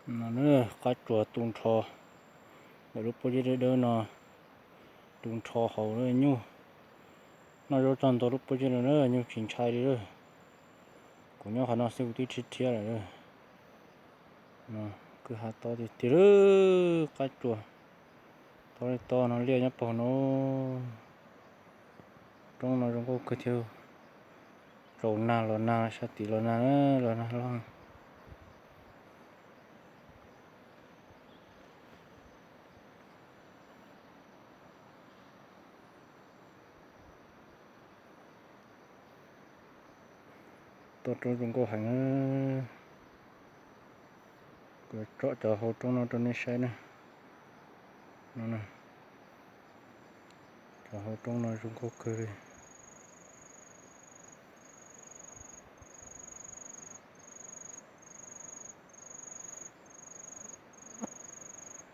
No na, qab tsuas tu nrho ntawm lub pob zeb dawb dawb no, tu nrho hauv nyuj. Noj zaub txog ntua lub pob zeb no na, nyuj tsis ntshai li lawm. Kuv nyob qhov no xwb kuv twb rhiab rhiab lawm. Kwj ha tob tiag tiag li, qab tsuas tob li tob no, liaj nyob puag no. Roob no zoo nkauj kawg thiab. Tsaus nag los nag, sab tim los nag, los nag loj. Toj roob zoo nkauj heev. Kuv tsom cov hauv roob no rau nej saib na. No, cov hauv roob no zoo nkauj kawg li.